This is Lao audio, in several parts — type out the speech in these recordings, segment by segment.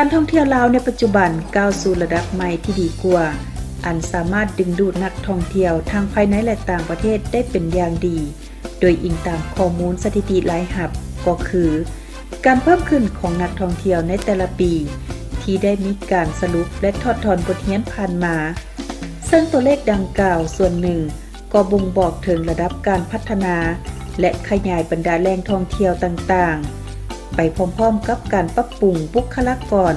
ການທ່ອງທ່ຽວລາວໃນປັດຈຸບັນກ້າວສູ່ລະດັບໃໝ່ທີ່ດີກວ່າ, ອັນສາມາດດຶງດູດນັກທ່ອງທ່ຽວທັງພາຍໃນ ແລະ ຕ່າງປະເທດໄດ້ເປັນຢ່າງດີ, ໂດຍອີງຕາມຂໍ້ມູນສະຖິຕິລາຍຮັບ ກໍຄື ການເພີ່ມຂຶ້ນຂອງນັກທ່ອງທ່ຽວໃນແຕ່ລະປີ ທີ່ໄດ້ມີການສະຫຼຸບ ແລະ ຖອດຖອນບົດຮຽນຜ່ານມາ, ເຊິ່ງຕົວເລກດັ່ງກ່າວສ່ວນໜຶ່ງ ກໍບົ່ງບອກເຖິງລະດັບການພັດທະນາ ແລະ ຂະຫຍາຍບັນດາແຫຼ່ງທ່ອງທ່ຽວຕ່າງໆ ໄປພ້ອມໆກັບການປັບປຸງບຸກຄະລາກອນ,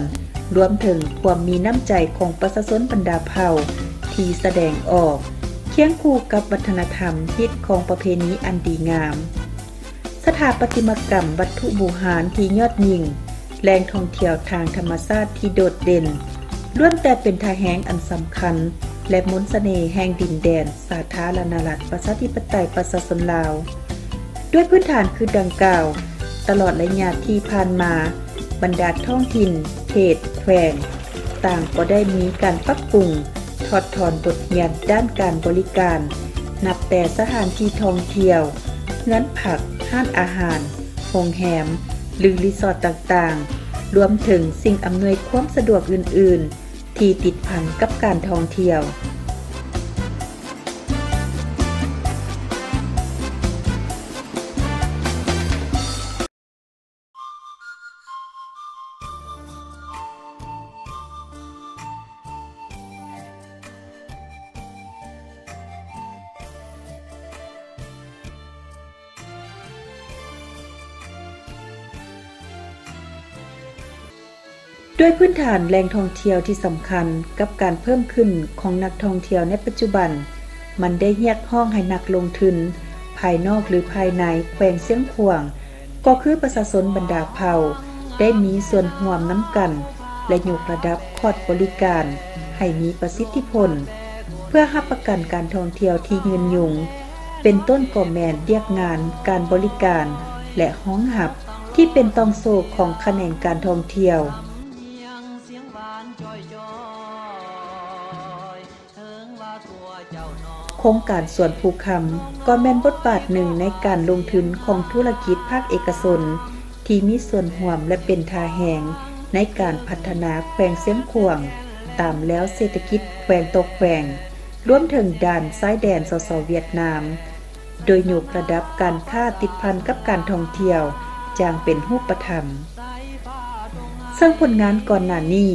ລວມເຖິງຄວາມມີນ້ຳໃຈຂອງປະຊາຊົນບັນດາເຜົ່າທີ່ສະແດງອອກ, ຄຽງຄູ່ກັບວັດທະນະທຳຮີດຄອງປະເພນີອັນດີງາມ. ສະຖາປັດຕິມາກຳວັດຖຸບູຮານທີ່ຍອດຍິ່ງ, ແຫຼ່ງທ່ອງທ່ຽວທາງທຳມະຊາດທີ່ໂດດເດັ່ນ, ລ້ວນແຕ່ເປັນທ່າແຮງອັນສຳຄັນ ແລະ ມົນສະເໜ່ແຫ່ງດິນແດນສາທາລະນະລັດ ປະຊາທິປະໄຕ ປະຊາຊົນລາວ. ດ້ວຍພື້ນຖານຄືດັ່ງກ່າວ, ຕະຫຼອດໄລຍະທີ່ຜ່ານມາ, ບັນດາທ້ອງຖິ່ນ, ເຂດ, ແຂວງ ຕ່າງກໍໄດ້ມີການປັບປຸງ, ຖອດຖອນບົດຮຽນດ້ານການບໍລິການ, ນັບແຕ່ສະຖານທີ່ທ່ອງທ່ຽວ, ເຮືອນພັກ, ຮ້ານອາຫານ, ໂຮງແຮມ ຫຼື ຣີສອດຕ່າງໆ, ລວມເຖິງສິ່ງອຳນວຍຄວາມສະດວກອື່ນໆ ທີ່ຕິດພັນກັບການທ່ອງທ່ຽວ. ດ້ວຍພື້ນຖານແຫຼ່ງທ່ອງທ່ຽວທີ່ສຳຄັນກັບການເພີ່ມຂຶ້ນຂອງນັກທ່ອງທ່ຽວໃນປັດຈຸບັນ, ມັນໄດ້ຮຽກຮ້ອງໃຫ້ນັກລົງທຶນ ພາຍນອກ ຫຼື ພາຍໃນແຂວງຊຽງຂວາງ ກໍຄືປະຊາຊົນບັນດາເຜົ່າ ໄດ້ມີສ່ວນຮ່ວມນຳກັນ ແລະ ຍົກລະດັບຂອດບໍລິການໃຫ້ມີປະສິດທິຜົນ ເພື່ອຮັບປະກັນການທ່ອງທ່ຽວທີ່ຍືນຍົງ, ເປັນຕົ້ນກໍແມ່ນວຽກງານການບໍລິການ ແລະ ຮອງຮັບ ທີ່ເປັນຕ່ອງໂສ້ຂອງຂະແໜງການທ່ອງທ່ຽວ. ໂຄງການສວນພູຄຳ ກໍແມ່ນບົດບາດໜຶ່ງໃນການລົງທຶນຂອງທຸລະກິດພາກເອກະຊົນ ທີ່ມີສ່ວນຮ່ວມ ແລະ ເປັນທ່າແຮງໃນການພັດທະນາແຂວງຊຽງຂວາງ ຕາມແລວເສດຖະກິດແຂວງຕໍ່ແຂວງ, ລວມເຖິງດ່ານຊາຍແດນ ສສ ຫວຽດນາມ. ໂດຍຍົກລະດັບການຄ້າຕິດພັນກັບການທ່ອງທ່ຽວຢ່າງເປັນຮູບປະທຳ. ເຊິ່ງຜົນງານກ່ອນໜ້ານີ້,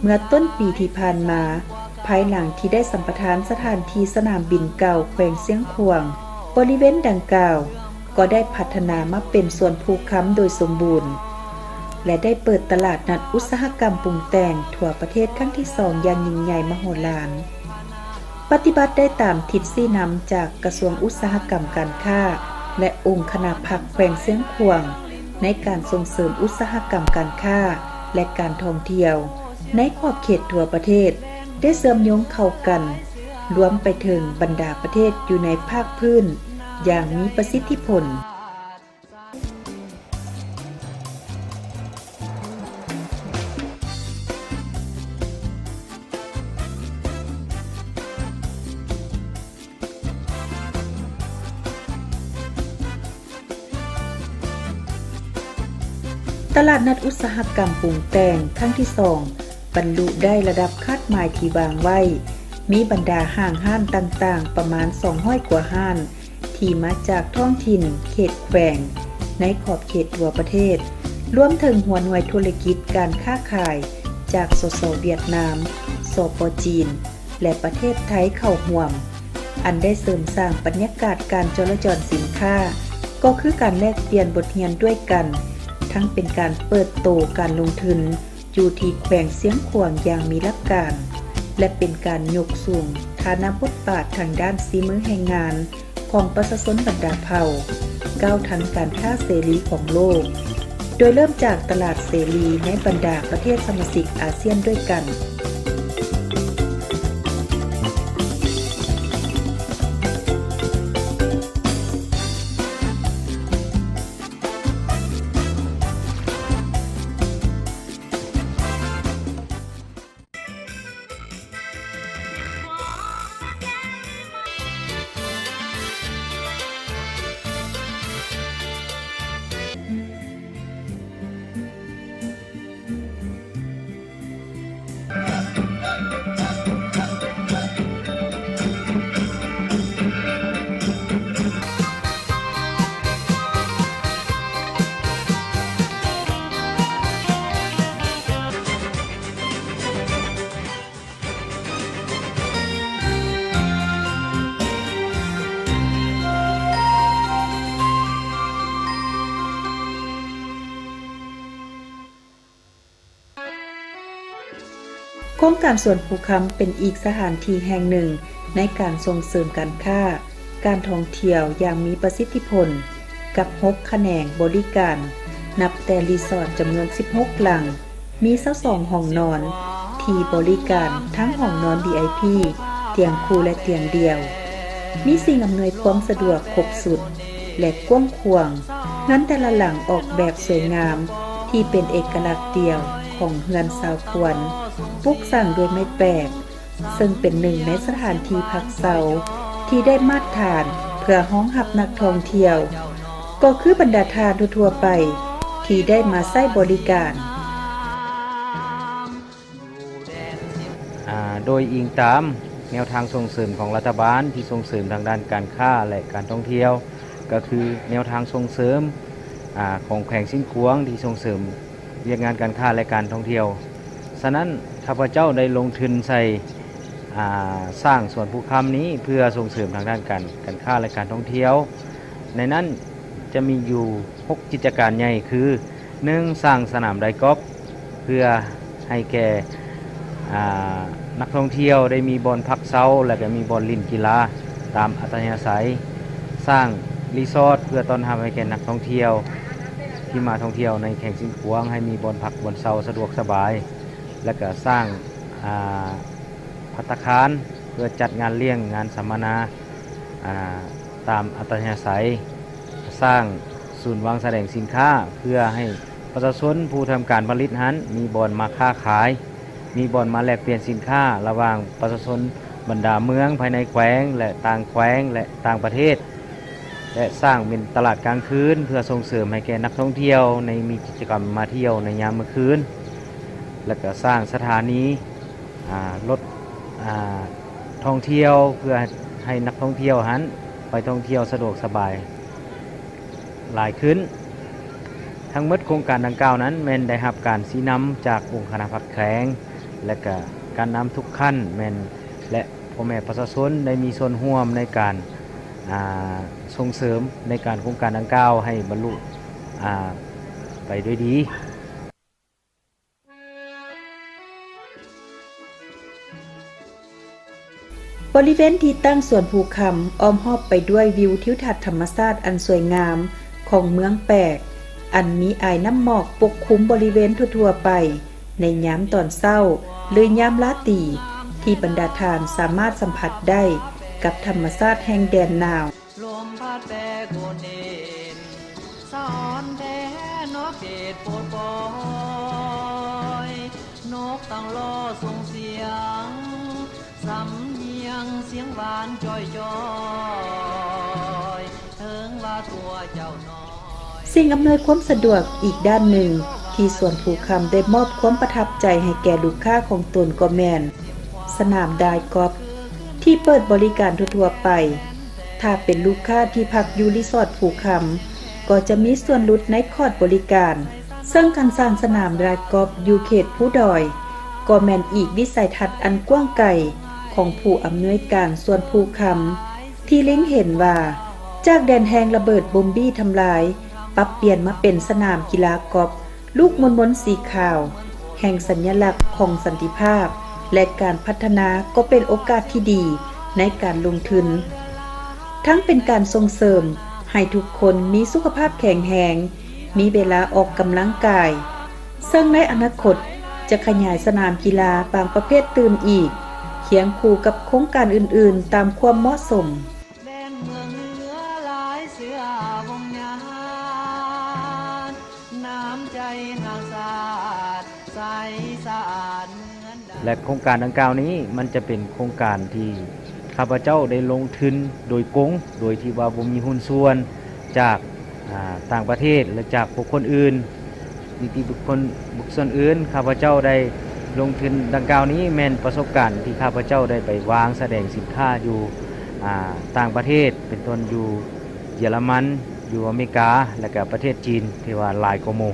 ເມື່ອຕົ້ນປີທີ່ຜ່ານມາ, ພາຍຫຼັງທີ່ໄດ້ສຳປະທານສະຖານທີ່ສະໜາມບິນເກົ່າແຂວງຊຽງຂວາງ, ບໍລິເວນດັ່ງກ່າວກໍໄດ້ພັດທະນາມາເປັນສວນພູຄຳໂດຍສົມບູນ ແລະ ໄດ້ເປີດຕະຫຼາດນັດອຸດສາຫະກຳປຸງແຕ່ງທົ່ວປະເທດຄັ້ງທີສອງຢ່າງຍິ່ງໃຫຍ່ມະໂຫລານ. ປະຕິບັດໄດ້ຕາມທິດຊີ້ນຳຈາກກະຊວງອຸດສາຫະກຳການຄ້າ ແລະ ອົງຄະນະພັກແຂວງຊຽງຂວາງ ໃນການສົ່ງເສີມອຸດສາຫະກຳການຄ້າ ແລະ ການທ່ອງທ່ຽວໃນຂອບເຂດທົ່ວປະເທດ ໄດ້ເຊື່ອມໂຍງເຂົ້າກັນ, ລວມໄປເຖິງບັນດາປະເທດຢູ່ໃນພາກພື້ນຢ່າງມີປະສິດທິຜົນ. ຕະຫຼາດນັດອຸດສາຫະກຳປຸງແຕ່ງຄັ້ງທີສອງ ບັນລຸໄດ້ລະດັບຄາດໝາຍທີ່ວາງໄວ້, ມີບັນດາຫ້າງຮ້ານຕ່າງໆປະມານສອງຮ້ອຍກວ່າຮ້ານ ທີ່ມາຈາກທ້ອງຖິ່ນເຂດແຂວງໃນຂອບເຂດທົ່ວປະເທດ, ລວມເຖິງຫົວໜ່ວຍທຸລະກິດການຄ້າຂາຍຈາກ ສສ ຫວຽດນາມ, ສປ ຈີນ ແລະ ປະເທດໄທເຂົ້າຮ່ວມ, ອັນໄດ້ເສີມສ້າງບັນຍາກາດການຈໍລະຈອນສິນຄ້າ, ກໍຄືການແລກປ່ຽນບົດຮຽນດ້ວຍກັນ, ທັງເປັນການເປີດໂຕການລົງທຶນ ຢູ່ທີ່ແຂວງຊຽງຂວາງຢ່າງມີຫຼັກການ ແລະ ເປັນການຍົກສູງຖານະບົດບາດທາງດ້ານສີມືແຮງງານຂອງປະຊາຊົນບັນດາເຜົ່າ, ກ້າວທັນການຄ້າເສລີຂອງໂລກ, ໂດຍເລີ່ມຈາກຕະຫຼາດເສລີໃນບັນດາປະເທດສະມາຊິກອາຊຽນດ້ວຍກັນ. ຕະ ໂຄງການສວນພູຄຳເປັນອີກສະຖານທີ່ແຫ່ງໜຶ່ງໃນການສົ່ງເສີມການຄ້າ, ການທ່ອງທ່ຽວຢ່າງມີປະສິດທິຜົນ, ກັບຫົກຂະແໜງບໍລິການ, ນັບແຕ່ຣີສອດຈຳນວນສິບຫົກຫຼັງ, ມີຊາວສອງຫ້ອງນອນ ທີ່ບໍລິການທັງຫ້ອງນອນ ວີໄອພີ ຕຽງຄູ່ ແລະ ຕຽງດຽວ. ມີສິ່ງອຳນວຍຄວາມສະດວກຄົບຊຸດ ແລະ ກວ້າງຂວາງ. ເຮືອນແຕ່ລະຫຼັງອອກແບບສວຍງາມ ທີ່ເປັນເອກະລັກດຽວຂອງເຮືອນຊາວພວນ, ປຸກສ້າງດ້ວຍໄມ້ແປກ, ເຊິ່ງເປັນໜຶ່ງໃນສະຖານທີ່ພັກເຊົາທີ່ໄດ້ມາດຖານເພື່ອຮອງຮັບນັກທ່ອງທ່ຽວ, ກໍຄືບັນດາທ່ານທົ່ວໆໄປທີ່ໄດ້ມາໃຊ້ບໍລິການ. ອາ ໂດຍອີງຕາມແນວທາງສົ່ງເສີມຂອງລັດຖະບານ ທີ່ສົ່ງເສີມທາງດ້ານການຄ້າ ແລະ ການທ່ອງທ່ຽວ, ກໍຄືແນວທາງສົ່ງເສີມ ອາ ຂອງແຂວງຊຽງຂວາງ ທີ່ສົ່ງເສີມວຽກງານການຄ້າ ແລະ ການທ່ອງທ່ຽວ. ສະນັ້ນ ຂ້າພະເຈົ້າໄດ້ລົງທຶນໃສ່ ອາ ສ້າງສວນພູຄຳນີ້ ເພື່ອສົ່ງເສີມທາງດ້ານການ ການຄ້າ ແລະ ການທ່ອງທ່ຽວ. ໃນນັ້ນຈະມີຢູ່ຫົກກິດຈະການໃຫຍ່ ຄື ໜຶ່ງ ສ້າງສະໜາມດາຍກອບ ເພື່ອໃຫ້ແກ່ ອາ ນັກທ່ອງທ່ຽວໄດ້ມີບ່ອນພັກເຊົາ ແລະ ກະມີບ່ອນຫຼິ້ນກິລາຕາມອັດທະຍາໄສ, ສ້າງຣີສອດເພື່ອຕ້ອນຮັບໃຫ້ແກ່ນັກທ່ອງທ່ຽວທີ່ມາທ່ອງທ່ຽວໃນແຂວງຊຽງຂວາງ ໃຫ້ມີບ່ອນພັກບ່ອນເຊົາສະດວກສະບາຍ, ແລະ ກະສ້າງ ອາ ພັດຕາຄານ ເພື່ອຈັດງານລ້ຽງງານສຳມະນາ ອາ ຕາມອັດທະຍາໄສ, ສ້າງສູນວາງສະແດງສິນຄ້າ ເພື່ອໃຫ້ປະຊາຊົນຜູ້ທຳການຜະລິດຫັ້ນ ມີບ່ອນມາຄ້າຂາຍ, ມີບ່ອນມາແລກປ່ຽນສິນຄ້າລະຫວ່າງປະຊາຊົນບັນດາເມືອງພາຍໃນແຂວງ ແລະ ຕ່າງແຂວງ ແລະ ຕ່າງປະເທດ, ແລະ ສ້າງເປັນຕະຫຼາດກາງຄືນ ເພື່ອສົ່ງເສີມໃຫ້ແກ່ນັກທ່ອງທ່ຽວໃນມີກິດຈະກຳມາທ່ຽວໃນຍາມມື້ຄືນ, ແລະ ກະສ້າງສະຖານີ ອາ ລົດ ອາ ທ່ອງທ່ຽວ ເພື່ອໃຫ້ນັກທ່ອງທ່ຽວຫັ້ນໄປທ່ອງທ່ຽວສະດວກສະບາຍຫຼາຍຂຶ້ນ. ທັງໝົດໂຄງການດັ່ງກ່າວນັ້ນ ແມ່ນໄດ້ຮັບການຊີ້ນຳຈາກອົງຄະນະພັກແຂວງ ແລະ ກະການນຳທຸກຂັ້ນແມ່ນ ແລະ ພໍ່ແມ່ປະຊາຊົນໄດ້ມີສ່ວນຮ່ວມໃນການ ອາ ສົ່ງເສີມໃນການໂຄງການດັ່ງກ່າວໃຫ້ບັນລຸ ອາ ໄປດ້ວຍດີ. ບໍລິເວນທີ່ຕັ້ງສວນພູຄຳ ອ້ອມຮອບໄປດ້ວຍວິວທິວທັດທຳມະຊາດອັນສວຍງາມຂອງເມືອງແປກ ອັນມີອາຍນ້ຳໝອກປົກຄຸມບໍລິເວນທົ່ວໆໄປໃນຍາມຕອນເຊົ້າ ຫຼື ຍາມລາຕີ ທີ່ບັນດາທ່ານສາມາດສຳຜັດໄດ້ກັບທຳມະຊາດແຫ່ງແດນໜາວ. ລົມພັດແປໂກເນນ ສະອອນແທ້ເນາະເຂດປົດປ່ອຍ ນົກຕັ້ງລໍສົ່ງສຽງ ສຳນຽງສຽງຫວານຈ່ອຍໆ ເຖິງວ່າຕົວເຈົ້ານ້ອຍ. ສິ່ງອຳນວຍຄວາມສະດວກອີກດ້ານໜຶ່ງ ທີ່ສວນພູຄຳໄດ້ມອບຄວາມປະທັບໃຈໃຫ້ແກ່ລູກຄ້າຂອງຕົນກໍແມ່ນ ສະໜາມດາຍກອບ ທີ່ເປີດບໍລິການທົ່ວໆໄປ. ຖ້າເປັນລູກຄ້າທີ່ພັກຢູ່ຣີສອດພູຄຳ ກໍຈະມີສ່ວນຫຼຸດໃນຄອດບໍລິການ, ເຊິ່ງການສ້າງສະໜາມດາຍກອບຢູ່ເຂດພູດອຍ ກໍແມ່ນອີກວິໄສທັດອັນກວ້າງໄກຂອງຜູ້ອຳນວຍການສວນພູຄຳ ທີ່ເລັງເຫັນວ່າ ຈາກແດນແຫ່ງລະເບີດບົມບີ້ທຳລາຍ ປັບປ່ຽນມາເປັນສະໜາມກິລາກອບ ລູກມົນໆສີຂາວ ແຫ່ງສັນຍະລັກຂອງສັນຕິພາບ ແລະ ການພັດທະນາກໍເປັນໂອກາດທີ່ດີໃນການລົງທຶນ. ທັງເປັນການສົ່ງເສີມໃຫ້ທຸກຄົນມີສຸຂະພາບແຂງແຮງ, ມີເວລາອອກກຳລັງກາຍ, ເຊິ່ງໃນອະນາຄົດຈະຂະຫຍາຍສະໜາມກິລາບາງປະເພດຕື່ມອີກ, ຄຽງຄູ່ກັບໂຄງການອື່ນໆຕາມຄວາມເໝາະສົມ. ແດນເມືອງເໜືອຫຼາຍເສືອວົງຍານ ນ້ຳໃຈນັກຊາດໃສສະອາດເໝືອນ ແລະ ໂຄງການດັ່ງກ່າວນີ້ ມັນຈະເປັນໂຄງການທີ່ຂ້າພະເຈົ້າໄດ້ລົງທຶນໂດຍກົງ ໂດຍທີ່ວ່າບໍ່ມີຫຸ້ນສ່ວນຈາກ ອາ ຕ່າງປະເທດ ແລະ ຈາກບຸກຄົນອື່ນ ນິຕິບຸກຄົນ ບຸກຊົນອື່ນ. ຂ້າພະເຈົ້າໄດ້ລົງທຶນດັ່ງກ່າວນີ້ ແມ່ນປະສົບການທີ່ຂ້າພະເຈົ້າໄດ້ໄປວາງສະແດງສິນຄ້າຢູ່ ອາ ຕ່າງປະເທດ ເປັນຕົ້ນຢູ່ເຢຍລະມັນ, ຢູ່ອາເມລິກາ ແລະ ກະປະເທດຈີນ ທີ່ວ່າຫຼາຍກວ່າໝູ່.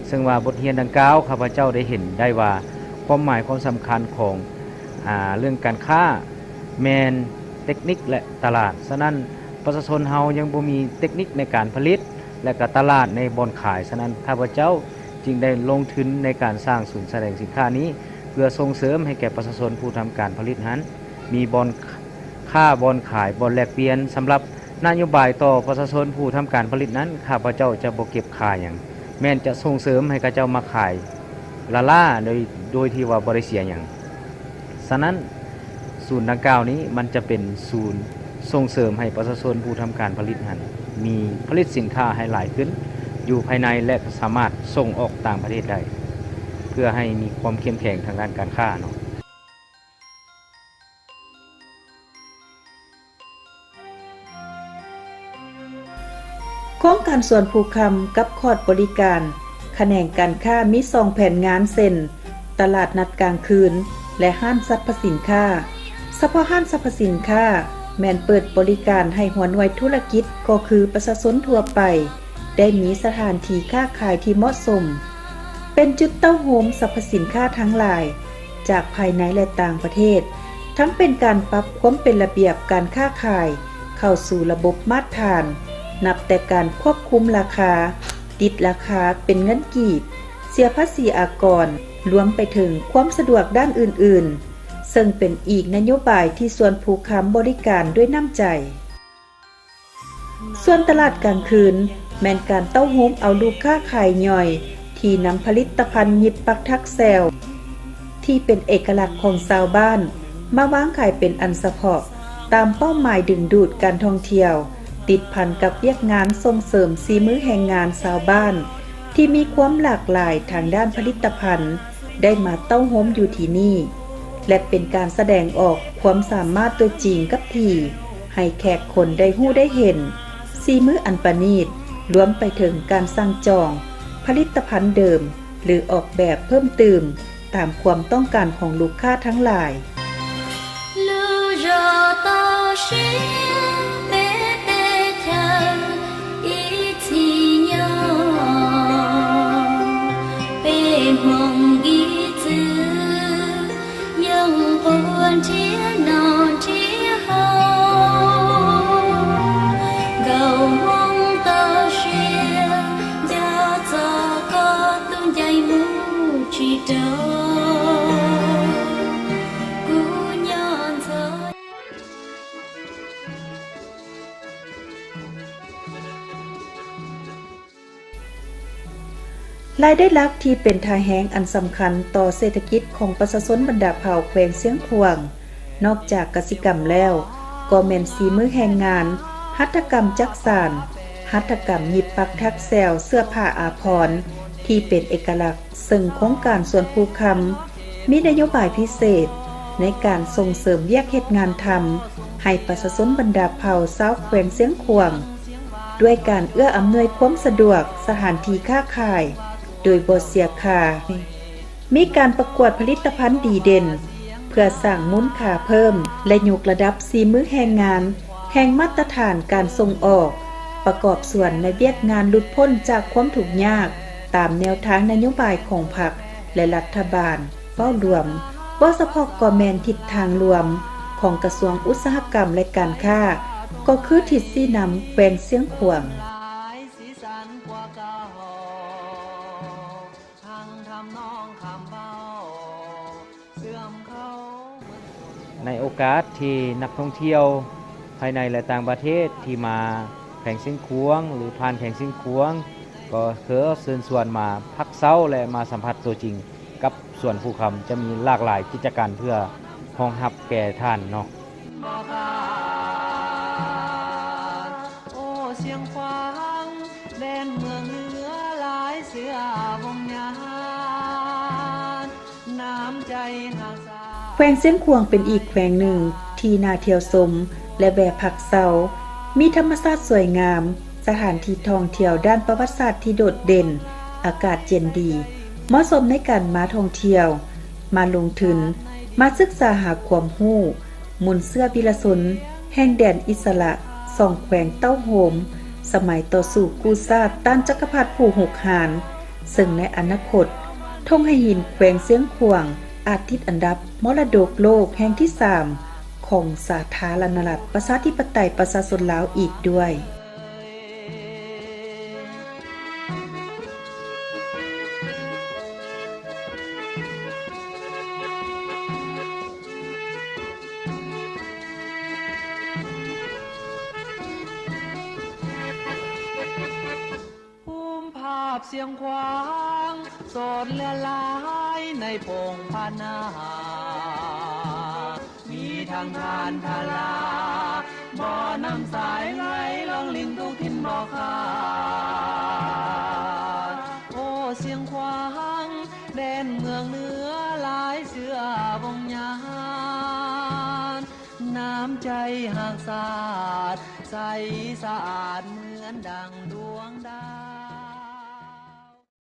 ເຊິ່ງວ່າບົດຮຽນດັ່ງກ່າວ ຂ້າພະເຈົ້າໄດ້ເຫັນໄດ້ວ່າ ຄວາມໝາຍຄວາມສຳຄັນຂອງ ອາ ເລື່ອງການຄ້າ ແມ່ນເຕັກນິກ ແລະ ຕະຫຼາດ. ສະນັ້ນ ປະຊາຊົນເຮົາຍັງບໍ່ມີເຕັກນິກໃນການຜະລິດ ແລະ ກະຕະຫຼາດໃນບ່ອນຂາຍ. ສະນັ້ນ ຂ້າພະເຈົ້າຈຶ່ງໄດ້ລົງທຶນໃນການສ້າງສູນສະແດງສິນຄ້ານີ້ ເພື່ອສົ່ງເສີມໃຫ້ແກ່ປະຊາຊົນຜູ້ທຳການຜະລິດຫັ້ນ ມີບ່ອນຄ້າ, ບ່ອນຂາຍ, ບ່ອນແລກປ່ຽນ. ສຳລັບນະໂຍບາຍຕໍ່ປະຊາຊົນຜູ້ທຳການຜະລິດນັ້ນ, ຂ້າພະເຈົ້າຈະບໍ່ເກັບຄ່າຫຍັງ, ແມ່ນຈະສົ່ງເສີມໃຫ້ເຂົາເຈົ້າມາຂາຍລ້າໆ ໂດຍ, ໂດຍທີ່ວ່າບໍ່ໄດ້ເສຍຫຍັງ. ສະນັ້ນ, ສູນດັ່ງກ່າວນີ້ມັນຈະເປັນສູນສົ່ງເສີມໃຫ້ປະຊາຊົນຜູ້ທຳການຜະລິດຫັ້ນ ມີຜະລິດສິນຄ້າໃຫ້ຫຼາຍຂຶ້ນຢູ່ພາຍໃນ ແລະ ສາມາດສົ່ງອອກຕ່າງປະເທດໄດ້ ເພື່ອໃຫ້ມີຄວາມເຂັ້ມແຂງທາງດ້ານການຄ້າເນາະ. ໂຄງການສວນພູຄຳກັບຄອດບໍລິການ ຂະແໜງການຄ້າມີສອງແຜນງານ ເຊັ່ນ ຕະຫຼາດນັດກາງຄືນ ແລະ ຮ້ານສັບພະສິນຄ້າ. ສະເພາະຮ້ານສັບພະສິນຄ້າ ແມ່ນເປີດບໍລິການໃຫ້ຫົວໜ່ວຍທຸລະກິດ ກໍຄືປະຊາຊົນທົ່ວໄປ ໄດ້ມີສະຖານທີ່ຄ້າຂາຍທີ່ເໝາະສົມ, ເປັນຈຸດເຕົ້າໂຮມສັບພະສິນຄ້າທັງຫຼາຍ ຈາກພາຍໃນ ແລະ ຕ່າງປະເທດ, ທັງເປັນການປັບຄວາມເປັນລະບຽບການຄ້າຂາຍເຂົ້າສູ່ລະບົບມາດຖານ, ນັບແຕ່ການຄວບຄຸມລາຄາ, ຕິດລາຄາເປັນເງິນກີບ, ເສຍພາສີອາກອນ, ລວມໄປເຖິງຄວາມສະດວກດ້ານອື່ນໆ, ເຊິ່ງເປັນອີກນະໂຍບາຍທີ່ສວນພູຄຳບໍລິການດ້ວຍນ້ຳໃຈ. ສ່ວນຕະຫຼາດກາງຄືນ ແມ່ນການເຕົ້າໂຮມເອົາລູກຄ້າຂາຍຍ່ອຍ ທີ່ນຳຜະລິດຕະພັນຫຍິບປັກຖັກແຊວ ທີ່ເປັນເອກະລັກຂອງຊາວບ້ານ ມາວາງຂາຍເປັນອັນສະເພາະ ຕາມເປົ້າໝາຍດຶງດູດການທ່ອງທ່ຽວ ຕິດພັນກັບວຽກງານສົ່ງເສີມສີມືແຮງງານຊາວບ້ານ ທີ່ມີຄວາມຫຼາກຫຼາຍທາງດ້ານຜະລິດຕະພັນ ໄດ້ມາເຕົ້າໂຮມຢູ່ທີ່ນີ້ ແລະ ເປັນການສະແດງອອກຄວາມສາມາດຕົວຈິງກັບທີ່ ໃຫ້ແຂກຄົນໄດ້ຮູ້ໄດ້ເຫັນ ສີມືອັນປະນີດ, ລວມໄປເຖິງການສັ່ງຈອງຜະລິດຕະພັນເດີມ ຫຼື ອອກແບບເພີ່ມຕື່ມ ຕາມຄວາມຕ້ອງການຂອງລູກຄ້າທັງຫຼາຍ.ລາຍໄດ້ຫຼັກທີ່ເປັນທ່າແຮງອັນສຳຄັນຕໍ່ເສດຖະກິດຂອງປະຊາຊົນບັນດາເຜົ່າແຂວງຊຽງຂວາງ ນອກຈາກກະສິກຳແລ້ວ ກໍແມ່ນສີມືແຮງງານ, ຫັດຖະກຳຈັກສານ, ຫັດຖະກຳຫຍິບປັກຖັກແຊວ, ເສື້ອຜ້າອາພອນທີ່ເປັນເອກະລັກ ເຊິ່ງໂຄງການສວນພູຄຳ ມີນະໂຍບາຍພິເສດໃນການສົ່ງເສີມວຽກເຮັດງານທຳໃຫ້ປະຊາຊົນບັນດາເຜົ່າຊາວແຂວງຊຽງຂວາງ ດ້ວຍການເອື້ອອຳນວຍຄວາມສະດວກ, ສະຖານທີ່ຄ້າຂາຍໂດຍບໍ່ເສຍຄ່າ, ມີການປະກວດຜະລິດຕະພັນດີເດັ່ນ ເພື່ອສ້າງມູນຄ່າເພີ່ມ ແລະ ຍົກລະດັບສີມືແຮງງານ ແຫ່ງມາດຕະຖານການສົ່ງອອກ, ປະກອບສ່ວນໃນວຽກງານຫຼຸດພົ້ນຈາກຄວາມທຸກຍາກ ຕາມແນວທາງນະໂຍບາຍຂອງພັກ ແລະ ລັດຖະບານ. ເວົ້າລວມ, ເວົ້າສະເພາະກໍແມ່ນທິດທາງລວມຂອງກະຊວງອຸດສາຫະກຳ ແລະ ການຄ້າ, ກໍຄືທິດຊີ້ນຳແຂວງຊຽງຂວາງ. ໃນໂອກາດທີ່ນັກທ່ອງທ່ຽວພາຍໃນ ແລະ ຕ່າງປະເທດທີ່ມາແຂວງຊຽງຂວາງ ຫຼື ຜ່ານແຂວງຊຽງຂວາງ ກໍຂໍເຊີນຊວນມາພັກເຊົາ ແລະ ມາສຳຜັດຕົວຈິງກັບສວນພູຄຳ ຈະມີຫຼາກຫຼາຍກິດຈະການເພື່ອຮອງຮັບແກ່ທ່ານເນາະ. ແຂວງຊຽງຂວາງເປັນອີກແຂວງໜຶ່ງທີ່ໜ້າທ່ຽວຊົມ ແລະ ແວ່ພັກເຊົາ, ມີທຳມະຊາດສວຍງາມ, ສະຖານທີ່ທ່ອງທ່ຽວດ້ານປະຫວັດສາດທີ່ໂດດເດັ່ນ, ອາກາດເຢັນດີ, ເໝາະສົມໃນການມາທ່ອງທ່ຽວ, ມາລົງທຶນ, ມາສຶກສາຫາຄວາມຮູ້, ມູນເຊື້ອວິລະຊົນແຫ່ງແດນອິດສະຫຼະ ສອງແຂວງເຕົ້າໂຮມ ສະໄໝຕໍ່ສູ້ກູ້ຊາດຕ້ານຈັກກະພັດຜູ້ຮຸກຮານ, ເຊິ່ງໃນອະນາຄົດ ທົ່ງໄຫຫີນແຂວງຊຽງຂວາງອາດຕິດອັນດັບມໍລະດົກໂລກແຫ່ງທີສາມ ຂອງສາທາລະນະລັດປະຊາທິປະໄຕປະຊາຊົນລາວອີກດ້ວຍ. ຊຽງຂວາງ ສົດເຫຼືອຫຼາຍໃນປົງພະນາ ມີທັງທານທາລາ ບໍ່ນ້ຳໃສໄຫຼລ່ອງລິນທຸກຖິ່ນບໍ່ຂາດ. ໂອ້ ຊຽງຂວາງ ແດນເມືອງເໜືອຫຼາຍເຊື້ອວົງຍານ ນ້ຳໃຈຮັກຊາດ ໃສສະອາດເໝືອນດັ່ງດວງດາວ.